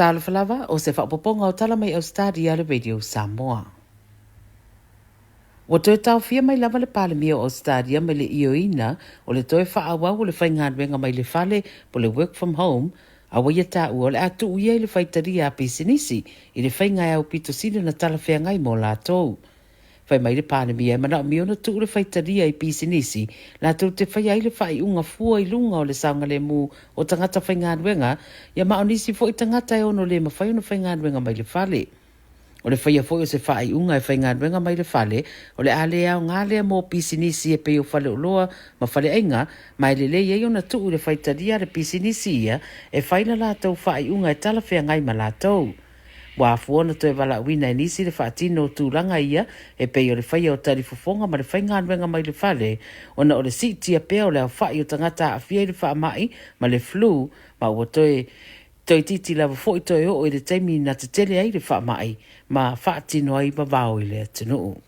Talofa lava, o se faaopoopoga o tala mai Ausetalia a le Radio Samoa. Ua toe taofia mai lava le Palemia o Ausetalia mai le ioeina o le toe faaauau o le faigaluega mai le fale po le work from home, a ua ia taua o le a tuu ia i le faitalia a pisinisi i le faiga e aupito sili ona talafeagai mo latou. Fai mai le Palemia e manaomia ona tuu le faitalia i pisinisi latou te faia ai le faaiuga fua i luga o le saogalemu o tagata faigaluega ia ma o nisi foi tagata e ono le mafai ona faigaluega mai le fale. O le faia foi o se faaiuga e faigaluega mai le fale, o le a le aoga lea mo pisinisi e pei o faleoloa ma faleaiga, ma e lelei ai ona tuu i le faitalia a le pisinisi ia e fai la latou faaiuga e talafeagai ma latou. Ua afua ona toe valaauina e nisi le faatino o tulaga ia e pei o le faia o talifofoga ma le faigaluega mai le fale ona o le siitia pea o le aofai o tagata aafia i le faamai ma le flu ma ua toe toeitiiti lava foi toe oo i le taimi na tetele ai le faamai ma faatino ai vavao i le atunuu.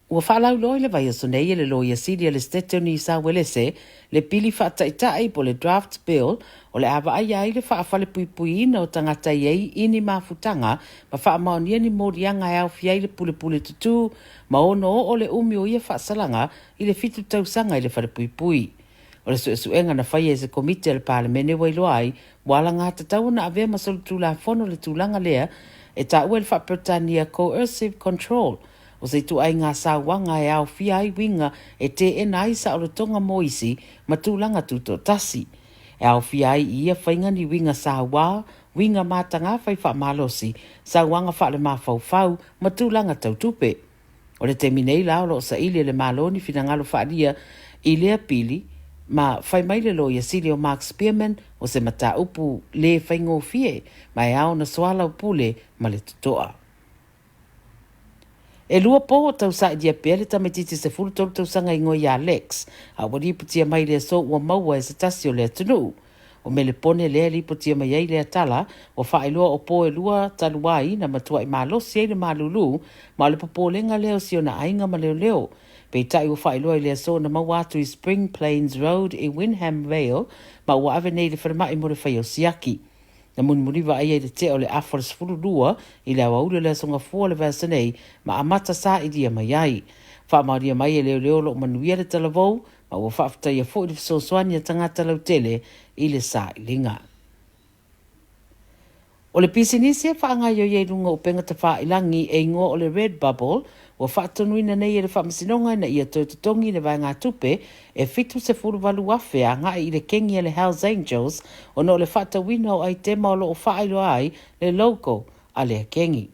Ua faalauiloa i le vaiaso nei e le Loia Sili a le Setete o Niu Uelese le pili faataitai po o le Draft Bill o le a vaaia ai le faafalepuipuiina o tagata i ai i ni mafutaga ma faamaonia ni moliaga e aofia ai le pulepule tutū ma ono oo le umi o ia faasalaga i le 7 tausaga i le falepuipui. O le suesuega na faia e se Komiti a le Palemene ua iloa ai ua alagatatau ona avea ma solitulafono le tulaga lea e taua i le faa-Peretania coercive control, o se ituaiga sauaga e aofia ai uiga e teena ai saolotoga mo isi ma tulaga tutoatasi. E aofia ai i ia faiga ni uiga sauā, uiga matagā fai faamalosi, sauaga faalemafaufau ma tulaga tau tupe. O le taimi nei la o lo o saili e le Malo ni finagalo faaalia i lea pili ma fai mai le Loia Sili o Mark Spearman o se mataupu le faigofie ma e ao ona soalaupule ma le totoa. E 2 po o tausailia pea le tamaitiiti 13 tausaga igoa ia Lex, a ua lipotia mai le aso ua maua e se tasi o le atunuu. O Melepone lea e lipotia mai ai lea tala, ua faailoa o po e 2 talu ai na matuai malosi ai le malulu, ma o le popolega lea o si ona aiga ma leoleo. Peitai ua faailoa i le aso na maua atu i Spring Plains Road i Winham Vale, ma ua ave nei i le falemai mo le fai o siaki. Na mulimuli vaaia i le tea o le afa o le 12 i le aoauli o le aso Gafua o le vaiaso nei, ma amata sailia mai ai. Faamaonia mai e leoleo o lo o manuia le talavou, ma ua faafetaia foi le fesoasoani a tagata lautele i le sailiga. O le pisinisi e faagaoioi ai luga o upega tafailangi e igoa o le Redbubble ua faatonuina nei e le Faamasinoga ina ia toe totogi le vaegatupe e $78,000 agai i le kegi a le Hells Angels ona o le faatauina o aitema o lo o faailoa ai le logo a lea kegi.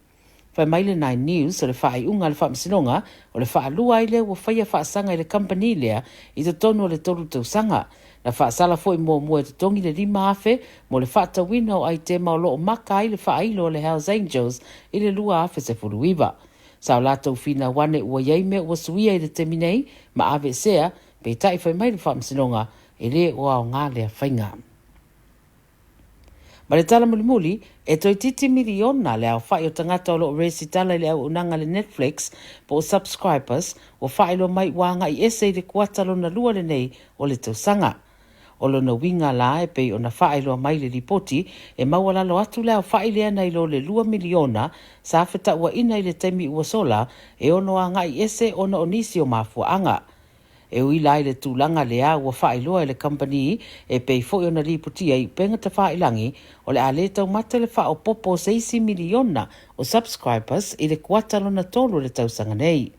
Fai mai le Nine News o le faaiuga a le Faamasinoga o le faalua ai lea ua faia faasaga i le kamupani lea i totonu o le 3 tausaga. Na faasala foi muamua e totogi le $5,000 mo le faatauina o aitema o lo o maka ai le faailo a le Hells Angels i le 2019. Sa o latou finau ane ua i ai mea ua suia i le taimi nei ma aveesea, peitai fai mai le Faamasinoga e le o aoga lea faiga. Ma le tala mulimuli, e toeitiiti miliona le aofai o tagata o lo o resitala i le auaunaga a le Netflix po o subscribers ua faailoa mai ua agai ese i le kuata lona lua lenei o le tausaga. O lona uiga la e pei ona faailoa mai le lipoti, e maualalo atu le aofai lea nai lo le 2 miliona sa fetauaina i le taimi ua sola e ono agai ese ona o nisi o mafuaaga. E ui la i le tulaga lea ua faailoa e le kamupani e pei foi ona lipotia i upega tafailangi, o le a le taumate le faaopoopo o se isi miliona o subscribers i le kuata lona tolu o le tausaga nei.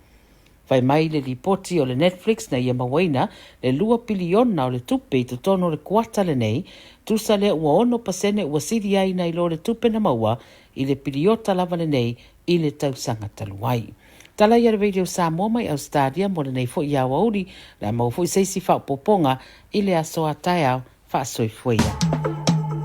Fai mai le lipoti o le Netflix na ia mauaina le 2 piliona o le tupe i totonu o le kuata lenei, tusa lea ua 6% ua sili ai nai lo le tupe na maua i le piliota lava lenei i le tausaga talu ai. Tala ia le Radio Samoa mai Australia mo lenei foi aoauli, le a maua foi se isi faaopoopoga i le aso a taeao. Faasoifua ia.